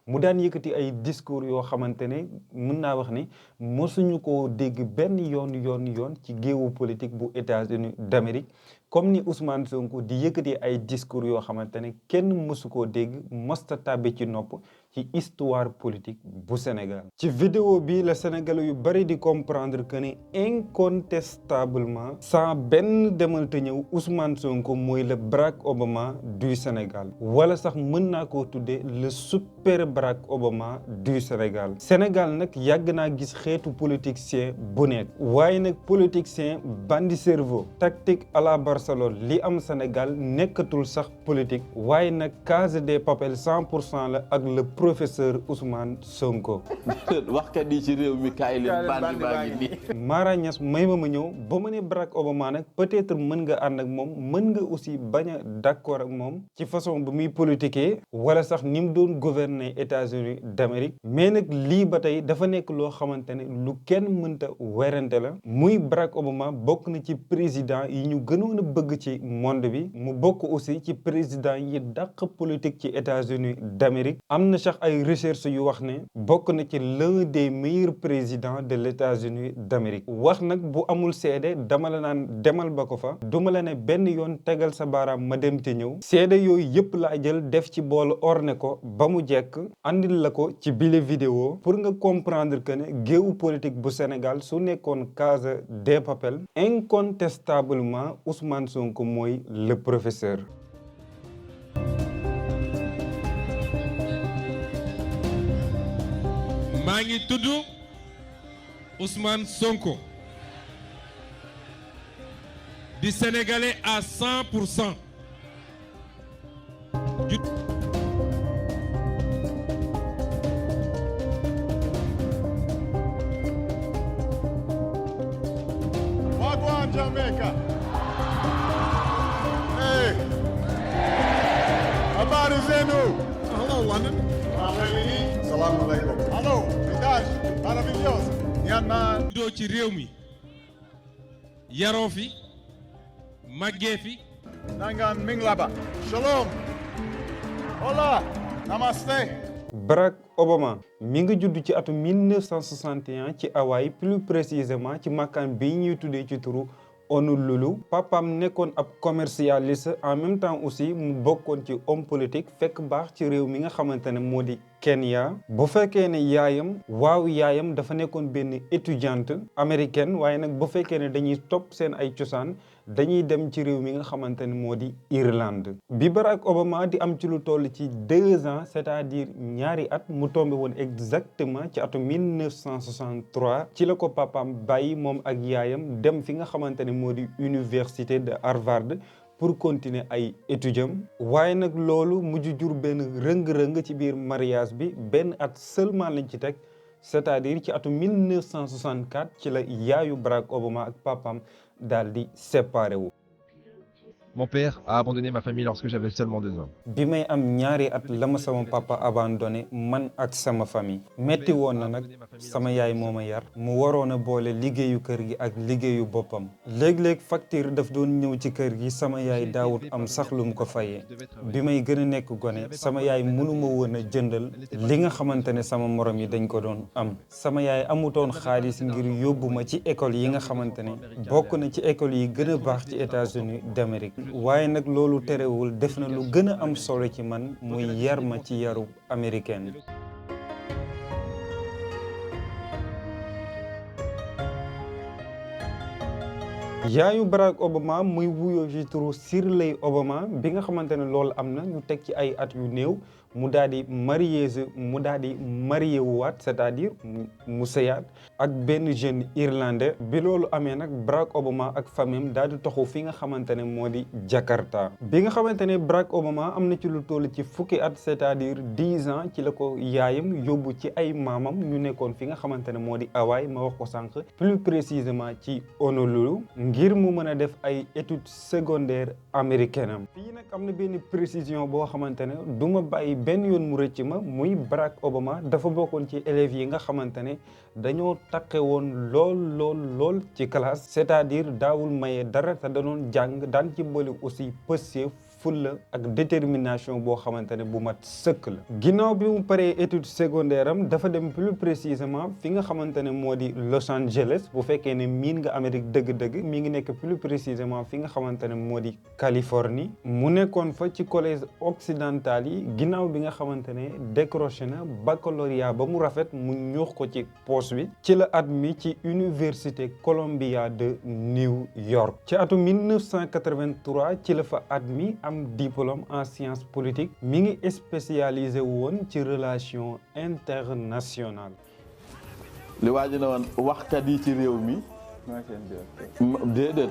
mu daan yëkkati ay discours yoo xamante ne mën naa wax ne mosuñu koo dégg benn yoon ci géewu politique bu États-Unis d'Amérique comme ni Ousmane Sonko di yëkkati ay discours yoo xamante ne kenn mësu koo dégg mosta tàbbi ci nopp ci histoire politique bu Sénégal. ci vidéo bi la Sénégalais yu bari di comprendre que ne incontestablement sans benn demal te ñëw Ousmane Sonko mooy le Barack Obama du Sénégal wala sax mën naa koo tuddee le super Barack Obama du Sénégal. Sénégal nag yàgg naa gis xeetu politicien bu nekk waaye nag politicien bandi cerveau tactique à la Barcelone li am Sénégal nekkatul sax politique waaye nag Casa de Papel 100% la ak le professeur Ousmane Sonko. waxkat yi ci réew mi kaay leen bandi baa ngi nii. Mara Niass may ma ñëw ba ma ne Barack Obama nag peut-être mën nga ànd ak moom mën nga aussi bañ a d'accord ak moom ci façon bi muy politiquer wala sax ni mu doon gouverner États-Unis d'Amérique mais nag lii ba tey dafa nekk loo xamante ne lu kenn mënta werante la muy Barack Obama bokk na ci président yi ñu gënoon a bëgg ci monde bi mu bokk aussi ci président yi dàq politique ci États-Unis d'Amérique am na sax ay recherche yu wax ne bokk na ci l'un des meilleurs présidents de l'États-Unis d'Amérique wax nag bu amul seede dama la naan demal ba ko fa duma la ne benn yoon tegal sa baaraam ma dem te ñëw seede yooyu yëpp laa jël def ci bool orne ko ba mu jekk andil la ko ci bile vidéo pour nga comprendre que ne géewu politique bu Sénégal su nekkoon Casa de Papel incontestablement Ousmane Sonko mooy le professeur. maa ngi tudd Ousmane Sonko di sénégalais à 100%. Wagwan Jamaica. Hey. Habari zenu? Hello London. Salaam alaikum. Hello, Village. Maravilhoso. Myanmar. doo ci réew mi yaroo fi màggee fi. Nangan Minglaba. Shalom. Hola. Namaste. Barack Obama mi ngi judd ci atum 1961 ci Hawaï plus précisément ci makkaan bi ñuy tuddee ci turu Honolulu papaam nekkoon ab commercialiste en même temps aussi mu bokkoon ci homme politique fekk baax ci réew mi nga xamante ne moo di Kenya bu fekkee ne yaayam dafa nekkoon benn étudiante américaine waaye nag bu fekkee ne dañuy topp seen ay cosaan dañuy dem ci réew mi nga xamante ne moo di Irlande bi Barack Obama di am ci lu toll ci 2 ans c'est-à-dire ñaari at mu tombé woon exactement ci atum 1963 ci la ko papaam bàyyi moom ak yaayam dem fi nga xamante ne moo di université de Harvard pour continuer ay étudiants waaye nag loolu mujj jur benn rëng-rëng ci biir mariage bi benn at seulement lañ ci teg c'est-à-dire ci atum 1964 ci la yaayu Barack Obama ak papaam daal di séparé wu. Mon père a abandonné ma famille lorsque j'avais seulement 2 ans. bi may am ñaari at la ma sama papa abandonné man ak sama famille metti woon na nag sama yaay moo ma yar mu waroon a boole liggéeyu kër gi ak liggéeyu boppam léeg-léeg facture daf doon ñëw ci kër gi sama yaay daawut am sax lu mu ko fayee bi may gën a nekk gone sama yaay mënuma woon a jëndal li nga xamante ne sama morom yi dañ ko doon am sama yaay amutoon xaalis ngir yóbbu ma ci école yi nga xamante ne bokk na ci école yi gën a baax ci États-Unis d'Amérique waaye nag loolu terewul def na lu gën a am solo ci man muy yar ma ci yaru américaine. yaayu Barack Obama muy wuyoo ci turu Shirley Obama bi nga xamante ne loolu am na ñu teg ci ay at yu néew mu daal di marié wuwaat c'est-à-dire mu sëyaat ak benn jeune irlandais bi loolu amee nag Barack Obama ak famille daal di toxu fi nga xamante ne moo di Jakarta bi nga xamante ne Barack Obama am na ci lu toll ci fukki at c'est-à-dire 10 ans ci la ko yaayam yóbbu ci ay maamam ñu nekkoon fi nga xamante ne moo di Hawaï ma wax ko sànq plus précisément ci Honolulu ngir mu mën a def ay études secondaires américaines am fii nag am na benn précision boo xamante ne du ma bàyyi benn yoon mu rëcc ma muy Barack Obama dafa bokkoon ci élèves yi nga xamante ne dañoo taqe woon lool ci classe c'est-à-dire daawul maye dara te danoon jàng daan ci boole aussi pësseef fulla ak détermination boo xamante ne bu mat sëkk la. ginnaaw bi mu paree étude secondaire am dafa dem plus précisément fi nga xamante ne moo di Los Angeles bu fekkee ne miin nga Amérique dëgg-dëgg mi ngi nekk plus précisément fi nga xamante ne moo di Californie. mu nekkoon fa ci collège occidental yi ginnaaw bi nga xamante ne décroché na baccalauréat ba mu rafet mu ñuux ko ci poche bi ci la admis ci université Columbia de New York. ci atum 1983 ci la fa admis am diplôme en sciences politiques mi ngi spécialisé woon ci relation internationale. li waaju na woon waxkat yi ci réew mi déedéet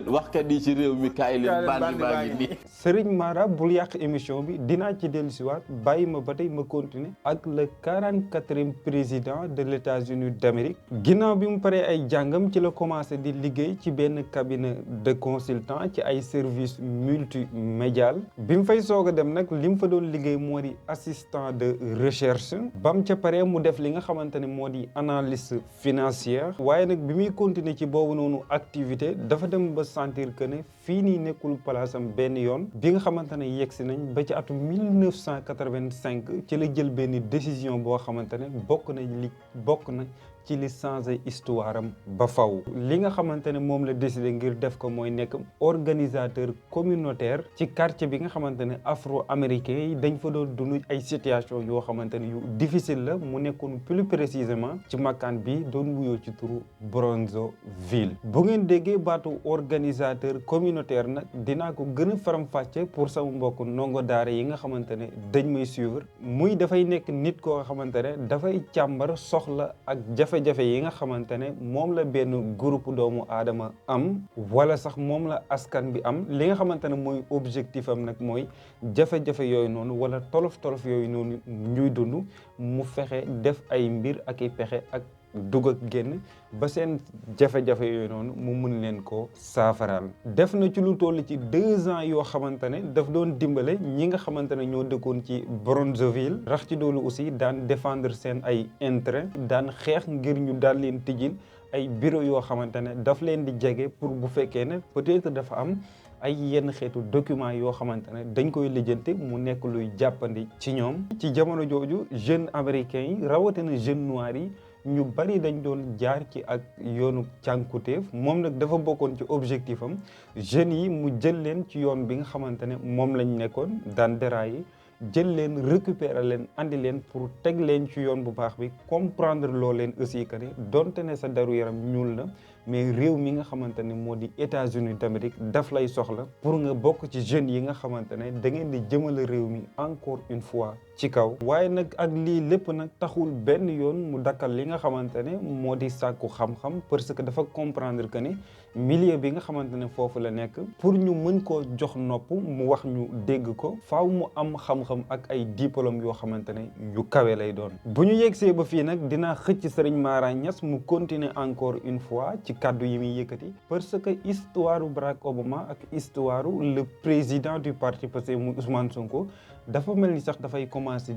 waxkat yi ci réew mi kaay leen bandi baa ngi nii. Serigne Mara bul yàq émission bi dinaa ci dellusiwaat bàyyi ma ba tey ma continuer ak le 44e président de l'États-Unis d'Amérique. ginnaaw bi mu paree ay jàngam ci la commencé di liggéey ci benn cabinet de consultant ci ay services multimédial bi mu fay soog a dem nag li mu fa doon liggéey moo di assistant de recherche ba mu ca paree mu def li nga xamante ne moo di analyste financière waaye nag bi muy continuer ci boobu noonu activité dafa dem ba sentir que ne fii nii nekkul place am benn yoon bi nga xamante ne yegsi nañ ba ci atum 1985 ci la jël benn décision boo xamante ne bokk na ci li changé histoire am ba faw li nga xamante ne moom la décidé ngir def ko mooy nekk organisateur communautaire ci quartier bi nga xamante ne afro-américains yi dañ fa doon dund ay situation yoo xamante ne yu difficile la mu nekkoon plus précisément ci makkaan bi doon wuyoo ci turu Bronzeville. bu ngeen déggee baatu organisateur communautaire nag dinaa ko gën a faram-fàcce pour sama mbokk ndongo daara yi nga xamante ne dañ may suivre muy dafay nekk nit koo xamante ne dafay càmbar soxla ak jafe-jafe yi nga xamante ne moom la benn groupe doomu aadama am wala sax moom la askan bi am li nga xamante ne mooy objectif am nag mooy jafe-jafe yooyu noonu wala tolof-tolof yooyu noonu ñuy dund mu fexe def ay mbir ak i pexe ak dugg ak génn ba seen jafe-jafe yooyu noonu mu mun leen ko saafaraal. def na ci lu toll ci 2 ans yoo xamante ne daf doon dimbale ñi nga xamante ne ñoo dëkkoon ci Bronzeville rax ci doolu aussi daan défendre seen ay intérêt daan xeex ngir ñu daan leen tijjil ay bureau yoo xamante ne daf leen di jege pour bu fekkee ne peut-être dafa am ay yenn xeetu document yoo xamante ne dañ koy lijjanti mu nekk luy jàppandi ci ñoom. ci jamono jooju jeunes américains yi rawatina jeunes noirs yi ñu bari dañ doon jaar ci ak yoonu cànkutéef moom nag dafa bokkoon ci objectif am jeunes yi mu jël leen ci yoon bi nga xamante ne moom lañ nekkoon daan dérailler jël leen récupérer leen andi leen pour teg leen ci yoon bu baax bi comprendre loo leen aussi que ne donte ne sa daru yaram ñuul na mais réew mi nga xamante ne moo di États-Unis d'Amérique daf lay soxla pour nga bokk ci jeunes yi nga xamante ne da ngeen di jëmale réew mi encore une fois ci kaw. waaye nag ak lii lépp nag taxul benn yoon mu dakkal li nga xamante ne moo di sàkku xam-xam parce que dafa comprendre que ne milieu bi nga xamante ne foofu la nekk pour ñu mën koo jox nopp mu wax ñu dégg ko faaw mu am xam-xam ak ay diplôme yoo xamante ne yu kawe lay doon. bu ñu yegsee ba fii nag dinaa xëcc Serigne Mara Niass mu continuer encore une fois ci kaddu yi muy yëkkati parce que histoire Barack Obama ak histoire le président du parti Pastef mu Ousmane Sonko dafa mel ni sax dafay commencer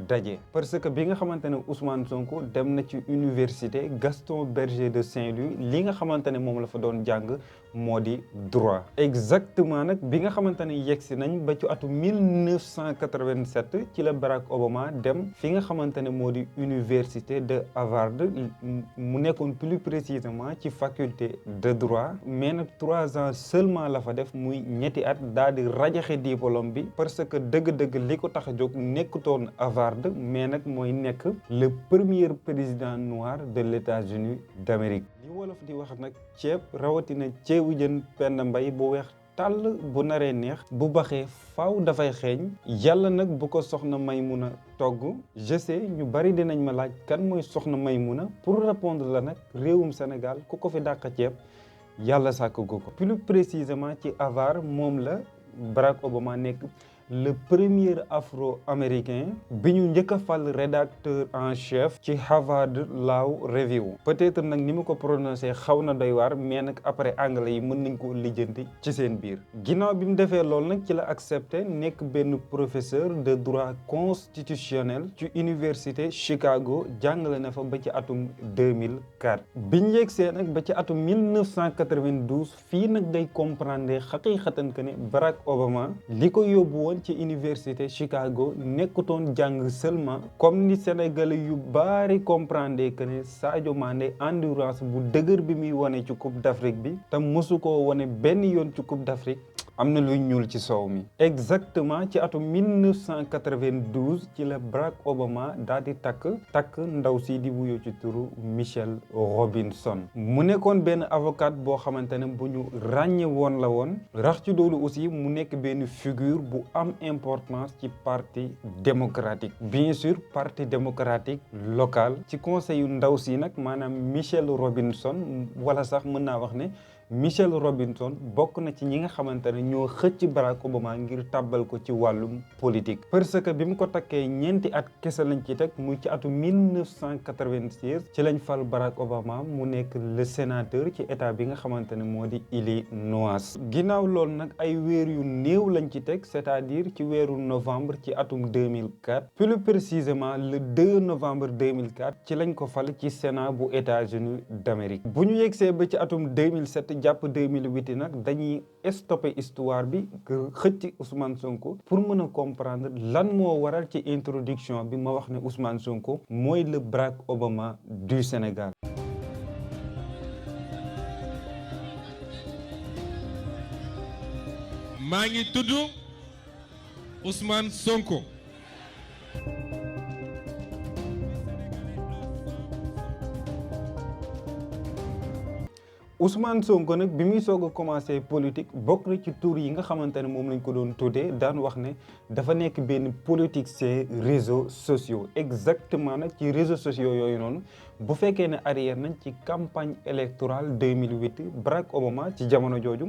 daje parce que bi nga xamante ne Ousmane Sonko dem na ci université Gaston Berger de Saint-Louis li nga xamante ne moom la fa doon jàng moo di droit. exactement nag bi nga xamante ne yegsi nañ ba ci atu 1987 ci la Barack Obama dem fi nga xamante ne moo di université de Harvard mu nekkoon plus précisément ci faculté de droit mais nag 3 ans seulement la fa def muy ñetti at daal di rajaxe diplôme bi parce que dëgg-dëgg li ko tax a jóg nekkutoon Harvard mais nag mooy nekk le premier président noir de l'États-Unis d'Amérique. li wolof di wax nag ceeb rawatina ceebu jën Penda Mbay bu weex tàll bu naree neex bu baxee faaw dafay xeeñ yàlla nag bu ko soxna Maymuna togg je sais ñu bari dinañ ma laaj kan mooy soxna Maymuna pour répondre la nag réewum Sénégal ku ko fi dàq ceeb yàlla sàkk gu ko plus précisément ci Harvard moom la Barack Obama nekk le premier afro-américain bi ñu njëkk a fal rédacteur en chef ci Harvard Law Review. peut-être nag ni ma ko prononcé xaw na doy waar mais nag après anglais yi mën nañ ko lijjanti ci seen biir. ginnaaw bi mu defee loolu nag ci la accepté nekk benn professeur de droit constitutionnel ci université Chicago, jàngale na fa ba ci atum 2004. biñ yegsee nag ba ci atum 1992 fii nag day comprendre xaqiiqatan que ne Barack Obama li ko yóbbu woon ci université Chicago nekkutoon jàng seulement comme ni Sénégalais yu bari comprendre que ne Sadio Mané endurance bu dëgër bi muy wane ci Coupe d'Afrique bi te mosu koo wane benn yoon ci Coupe d'Afrique am na luy ñuul ci soow mi. exactement ci atum 1992 ci la Barack Obama daal di takk ndaw si di wuyoo ci turu Michelle Robinson. mu nekkoon benn avocat boo xamante ne bu ñu ràññe woon la woon rax ci loolu aussi mu nekk benn figure bu am importance ci parti démocratique. bien sûr parti démocratique local ci conseil yu ndaw si nag maanaam Michelle Robinson wala sax mën naa wax ne Michelle Robinson bokk na ci ñi nga xamante ne ñoo xëcc Barack Obama ngir tàbbal ko ci wàllum politique. parce que bi mu ko takkee ñeenti at kese lañ ci teg muy ci atu 1996 ci lañ fal Barack Obama mu nekk le sénateur ci état bi nga xamante ne moo di Illinois. ginnaaw loolu nag ay weer yu néew lañ ci teg c'est-à-dire ci weeru novembre ci atum 2004 plus précisément le 2 novembre 2004 ci lañ ko fal ci Sénat bu États-Unis d'Amérique. bu ñu yegsee ba ci atum 2007 jàpp 2008 nag dañuy stopper histoire bi xëcc Ousmane Sonko pour mën a comprendre lan moo waral ci introduction bi ma wax ne Ousmane Sonko mooy le Barack Obama du Sénégal. maa ngi tudd Ousmane Sonko. Ousmane Sonko nag bi muy soog a commencé politique bokk na ci tur yi nga xamante ne moom lañ ko doon tuddee daan wax ne dafa nekk benn politicien réseaux sociaux. exactement nag ci réseaux sociaux yooyu noonu bu fekkee ne arrière nañ ci campagne électorale 2008 Barack Obama ci jamono jooju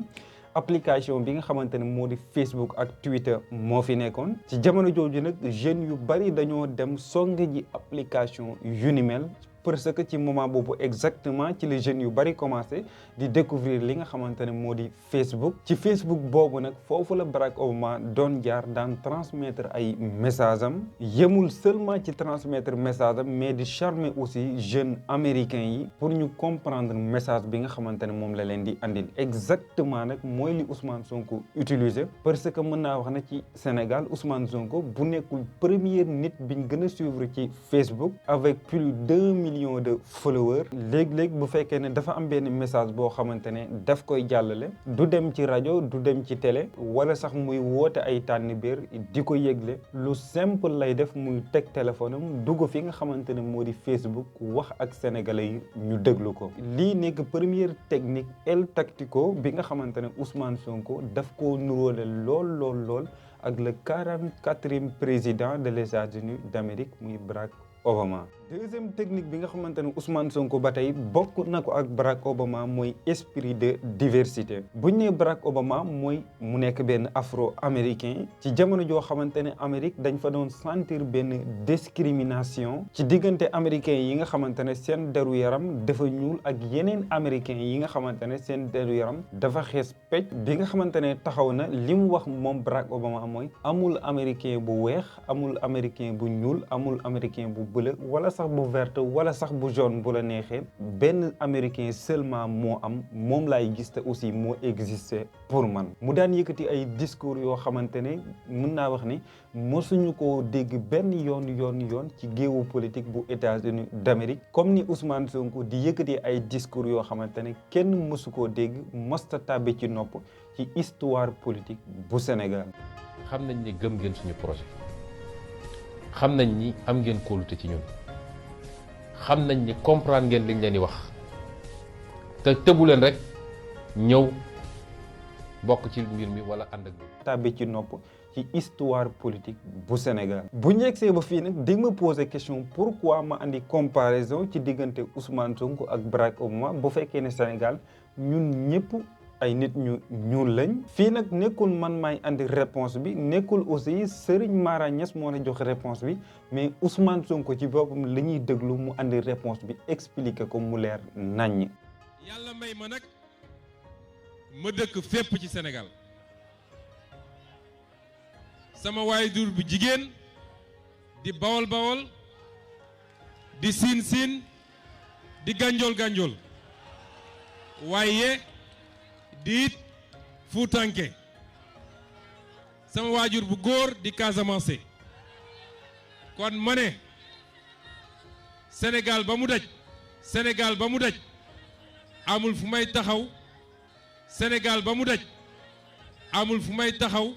application bi nga xamante ne moo di Facebook ak Twitter moo fi nekkoon. ci jamono jooju nag jeunes yu bari dañoo dem song ji application yu ni mel. parce que ci moment boobu exactement ci les jeunes yu bari commencé di découvrir li nga xamante ne moo di Facebook. ci Facebook boobu nag foofu la Barack Obama doon jaar daan transmettre ay message am yemul seulement ci transmettre message am mais di charmer aussi jeunes américains yi pour ñu comprendre message bi nga xamante ne moom la leen di andil. exactement nag mooy li Ousmane Sonko utiliser parce que mën naa wax na ci Sénégal Ousmane Sonko bu nekkul premier nit biñ gën a suivre ci Facebook avec plus de millions de followers. léeg-léeg bu fekkee ne dafa am benn message boo xamante ne daf koy jàllale du dem ci rajo du dem ci télé wala sax muy woote ay tànn biir di ko yëgle lu simple lay def muy teg téléphone am dugg fi nga xamante ne moo di Facebook wax ak sénégalais yi ñu déglu ko. lii nekk première technique el tactico bi nga xamante ne Ousmane Sonko daf koo nuróole lool ak le 44e président de les États-Unis d'Amérique muy Barack Obama. deuxième technique bi nga xamante ne Ousmane Sonko ba tey bokk na ko ak Barack Obama mooy esprit de diversité. buñ nee Barack Obama mooy mu nekk benn afro-américain ci jamono joo xamante ne Amérique dañ fa doon sentir benn discrimination ci diggante américains yi nga xamante ne seen deru yaram dafa ñuul ak yeneen américains yi nga xamante ne seen deru yaram dafa xees pecc. bi nga xamante ne taxaw na li mu wax moom Barack Obama mooy amul américain bu weex amul américain bu ñuul amul américain bu bleu wala sax bu verte wala sax bu jaune bu la neexee benn américain seulement moo am moom laay gis te aussi moo existé pour man. mu daan yëkkati ay discours yoo xamante ne mën naa wax ni mosuñu koo dégg benn yoon ci géewu politique bu États-Unis d'Amérique comme ni Ousmane Sonko di yëkkati ay discours yoo xamante ne kenn mosu koo dégg mosta tàbbi ci nopp ci histoire politique bu Sénégal. xam nañ ne gëm ngeen suñu projet xam nañ ni am ngeen kóolute ci ñun xam nañ ni comprendre ngeen liñ leen di wax te tëbu leen rek ñëw bokk ci mbir mi wala ànd ak tàbbi ci nopp ci histoire politique bu Sénégal. bu ñu yegsee ba fii nag di ma poser question pourquoi ma andi comparaison ci diggante Ousmane Sonko ak Barack Obama bu fekkee ne Sénégal ñun ñëpp ay nit ñu ñuul lañ. fii nag nekkul man maay andi réponse bi nekkul aussi Serigne Mara Niass moo la jox réponse bi mais Ousmane Sonko ci boppam la ñuy déglu mu andi réponse bi expliquer ko mu leer naññ. yàlla may ma nag ma dëkk fépp ci Sénégal sama waajur bu jigéen di bawol bawol di siin siin di gànjool gànjool waaye di it fuutanke sama waajur bu góor di Casamance kon ma ne Sénégal ba mu daj Sénégal ba mu daj amul fu may taxaw Sénégal ba mu daj amul fu may taxaw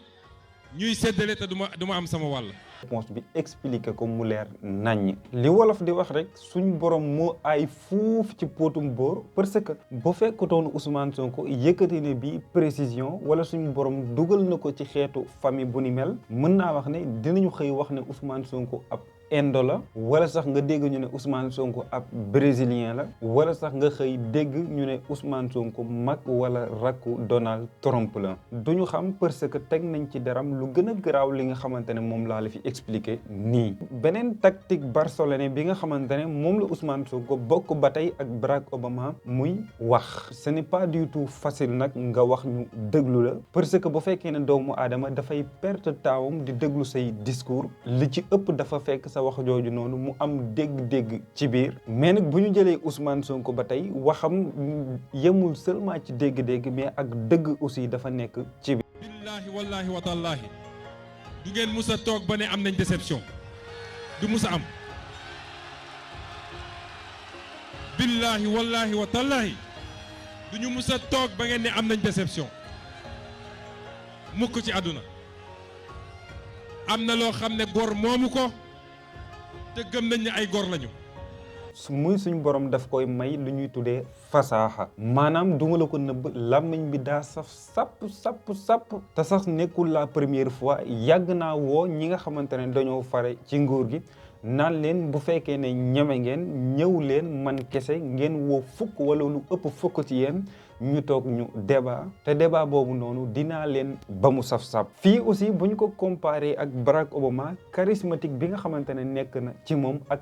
ñuy séddale te duma am sama wàll. réponse bi expliquer ko mu leer naññ. li wolof di wax rek suñ borom moo ay fuuf ci potum boor parce que bu fekkutoon Ousmane Sonko yëkkati ne bi précision wala suñ borom dugal na ko ci xeetu famille bu ni mel mën naa wax ne dinañu xëy wax ne Ousmane Sonko ab indo la wala sax nga dégg ñu ne Ousmane Sonko ab brésilien la wala sax nga xëy dégg ñu ne Ousmane Sonko mag wala rakku Donald Trump la duñu xam parce que teg nañ ci daram lu gën a garaaw li nga xamante ne moom laa la fi expliqué nii. beneen tactique barcelonais bi nga xamante ne moom la Ousmane Sonko bokk ba tey ak Barack Obama muy wax ce n'est pas du tout facile nag nga wax ñu déglu la parce que bu fekkee ne doomu aadama dafay perte taawam di déglu say discours li ci ëpp dafa fekk sa wax jooju noonu mu am dégg-dégg ci biir mais nag bu ñu jëlee Ousmane Sonko ba tey waxam yemul seulement ci dégg-dégg mais ak dëgg aussi dafa nekk ci biir. billaahi wallaahi wa tallaahi du ngeen mus a toog ba ne am nañ déception du mus a am billaahi wallaahi wa tallaahi du ñu mus a toog ba ngeen ne am nañ déception mukk ci àdduna am na loo xam ne góor moomu ko te gëm nañ ne ay góor lañu. muy suñ borom daf koy may lu ñuy tuddee fasaaxa maanaam duma la ko nëbb làmmiñ bi daa saf sapp te sax nekkul la première fois yàgg naa woo ñi nga xamante ne dañoo fare ci nguur gi naan leen bu fekkee ne ñeme ngeen ñëw leen man kese ngeen woo fukk wala lu ëpp fukk ci yéen ñu toog ñu débat te débat boobu noonu dinaa leen ba mu saf-saf fii aussi bu ñu ko comparé ak Barack Obama charismatique bi nga xamante ne nekk na ci moom ak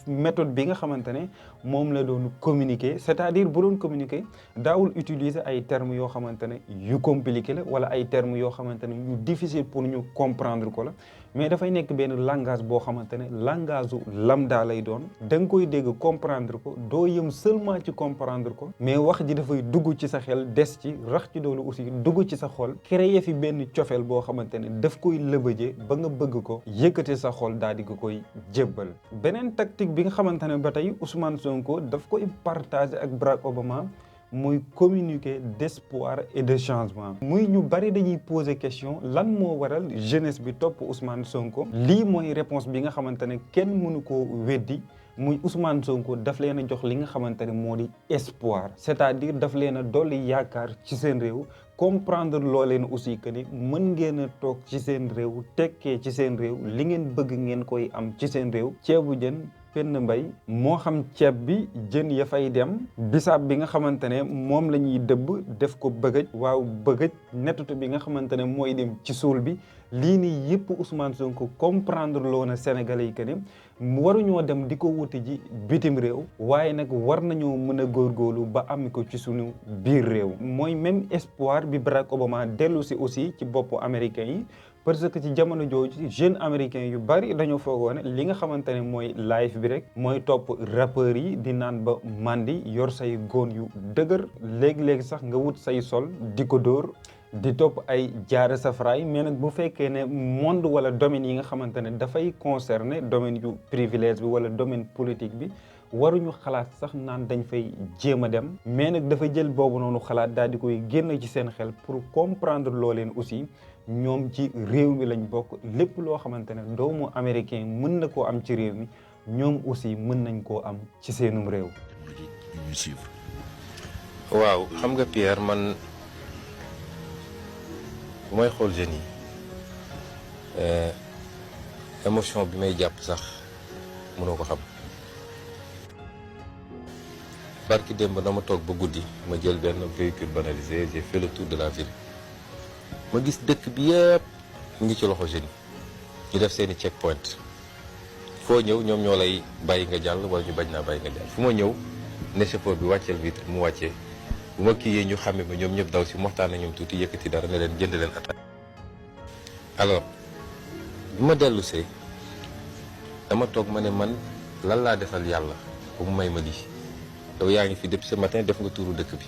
méthode bi nga xamante ne moom la doon communiquer c'est-à-dire bu doon communiquer daawul utiliser ay termes yoo xamante ne yu compliqué la wala ay termes yoo xamante ne yu difficile pour ñu comprendre ko la mais dafay nekk benn langage boo xamante ne langage u lambda lay doon da nga koy dégg comprendre ko doo yëm seulement ci comprendre ko mais wax ji dafay dugg ci sa xel des ci rax ci doolu aussi dugg ci sa xol créer fi benn cofeel boo xamante ne daf koy lëbëjee ba nga bëgg ko yëkkati sa xol daal di ko koy jébbal. beneen tactique bi nga xamante ne ba tey Ousmane Sonko daf koy partager ak Barack Obama muy communiquer d'espoir et de changement. muy ñu bari dañuy poser question lan moo waral jeunesse bi topp Ousmane Sonko lii mooy réponse bi nga xamante ne kenn mënu koo weddi. muy Ousmane Sonko daf leen a jox li nga xamante ne moo di espoir c'est-à-dire daf leen a dolli yaakaar ci seen réew comprendre loo leen aussi que ni mën ngeen a toog ci seen réew tekkee ci seen réew li ngeen bëgg ngeen koy am ci seen réew ceebu jën penn mbay moo xam ceeb bi jën ya fay dem bisaab bi nga xamante ne moom la ñuy dëbb def ko bëgëj waaw bëgëj nettatu bi nga xamante ne mooy dem ci suul bi lii nii yëpp Ousmane Sonko comprendre loo na Sénégalais yi que ne waruñoo dem di ko wuti ji bitim réew waaye nag war nañoo mën a góorgóorlu ba am ko ci suñu biir réew mooy même espoir bi Barack Obama dellu si aussi ci boppu américains yi parce que ci jamono jooju jeunes américains yu bari dañoo foogoon li nga xamante ne mooy life bi rek mooy topp rappeurs yi di naan ba mandi yor say góon yu dëgër léegi-léegi sax nga wut say sol di ko dóor di topp ay jaare safaraay mais nag bu fekkee ne monde wala domaine yi nga xamante ne dafay concerner domaine yu privilège bi wala domaine politique bi waruñu xalaat sax naan dañ fay jéem a dem mais nag dafa jël boobu noonu xalaat daal di koy génn ci seen xel pour comprendre loo leen aussi ñoom ci réew mi lañ bokk lépp loo xamante ne doomu américain mën na koo am ci réew mi ñoom aussi mën nañ koo am ci seenum réew. waaw xam nga Pierre man bu may xool jeunes yi émotion bi may jàpp sax mënoo ko xam barki démb dama toog ba guddi ma jël benn véhicule banalisé j'ai fait le tour de la ville ma gis dëkk bi yëpp mu ngi ci loxo jeunes yi ñu def seeni check point foo ñëw ñoom ñoo lay bàyyi nga jàll wala ñu bañ naa bàyyi nga jàll fu ma ñëw ne chauffeur bi wàcceel vitre mu wàccee bu ma kii yee ñu xàmme ma ñoom ñëpp daw si waxtaan na ñoom tuuti yëkkati dara ne leen jënd leen attaque. alors bi ma dellu see dama toog ma ne man lan laa defal yàlla ba mu may ma lii yow yaa ngi fi depuis ce matin def nga tuuru dëkk bi.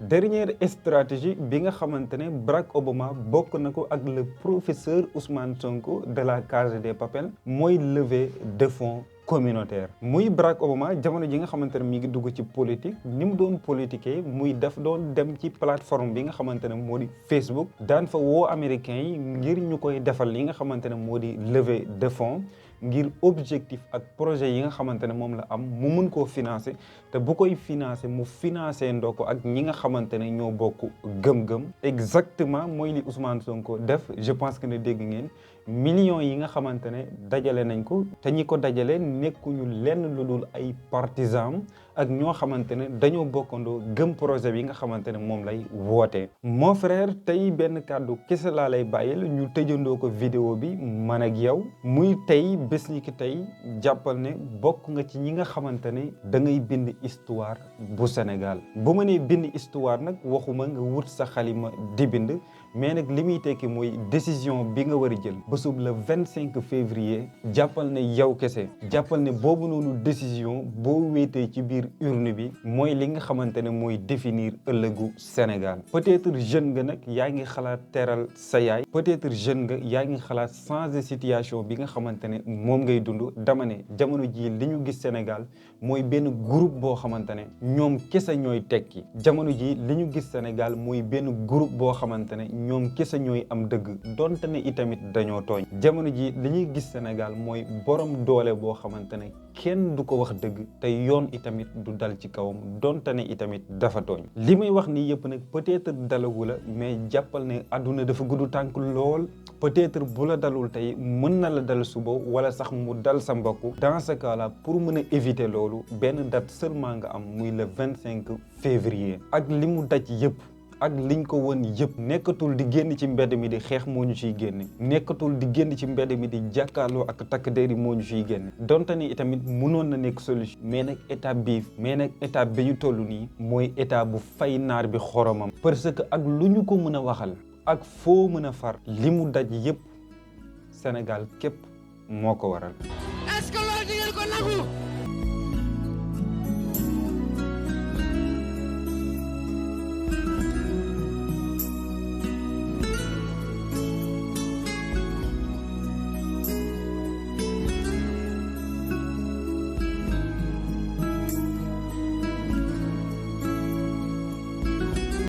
dernière stratégie bi nga xamante ne Barack Obama bokk na ko ak le professeur Ousmane Sonko de la Casa de Papel mooy levée de fonds communautaire. muy Barack Obama jamono ji nga xamante ne mi ngi dugg ci politique ni mu doon politiquer muy daf doon dem ci plateforme bi nga xamante ne moo di Facebook daan fa woo américains yi ngir ñu koy defal li nga xamante ne moo di levée de fonds ngir objectif ak projet yi nga xamante ne moom la am mu mun koo financer te bu koy financer mu financer ndoo ko ak ñi nga xamante ne ñoo bokk gëm-gëm exactement mooy li Ousmane Sonko def je pense que ne dégg ngeen millions yi nga xamante ne dajale nañ ko te ñi ko dajale nekkuñu lenn lu dul ay partisans ak ñoo xamante ne dañoo bokkandoo gëm projet bi nga xamante ne moom lay wootee. mon frère tey benn kàddu kese laa lay bàyyil ñu tëjandoo ko vidéo bi man ak yow muy tey bés ni ki tey jàppal ne bokk nga ci ñi nga xamante ne da ngay bind histoire bu Sénégal bu ma nee bind histoire nag waxuma nga wut sa xalima di bind mais nag li muy tekki mooy décision bi nga war a jël bésub le 25 février jàppal ne yow kese jàppal ne boobu noonu décision boo wéetee ci biir urne bi mooy li nga xamante ne mooy définir ëllëgu Sénégal peut-être jeune nga nag yaa ngi xalaat teral sa yaay peut-être jeune nga yaa ngi xalaat changer situation bi nga xamante ne moom ngay dund dama ne jamono ji li ñu gis Sénégal mooy benn groupe boo xamante ne ñoom kese ñooy tekki jamono ji li ñu gis Sénégal mooy benn groupe boo xamante ne ñoom kese ñooy am dëgg donte ne itamit dañoo tooñ jamono ji li ñuy gis Sénégal mooy borom doole boo xamante ne kenn du ko wax dëgg te yoon itamit du dal ci kawam donte ne itamit dafa tooñ li may wax nii yëpp nag peut-être dalagu la mais jàppal ne àdduna dafa gudd tànk lool peut-être bu la dalul tey mën na la dal suba wala sax mu dal sa mbokk dans ce cas là pour mën a éviter loolu benn date seulement nga am muy le 25 février ak li mu daj yëpp ak liñ ko won yëpp nekkatul di génn ci mbedd mi di xeex moo ñu ciy génne nekkatul di génn ci mbedd mi di jàkkaarloo ak takk der yi moo ñu ciy génne donte ni itamit mënoon na nekk solution mais nag étape bi ñu toll nii mooy état bu fay naar bi xoromam parce que ak lu ñu ko mën a waxal ak foo mën a far li mu daj yëpp Sénégal képp moo ko waral. Est-ce que loolu di ngeen ko nangu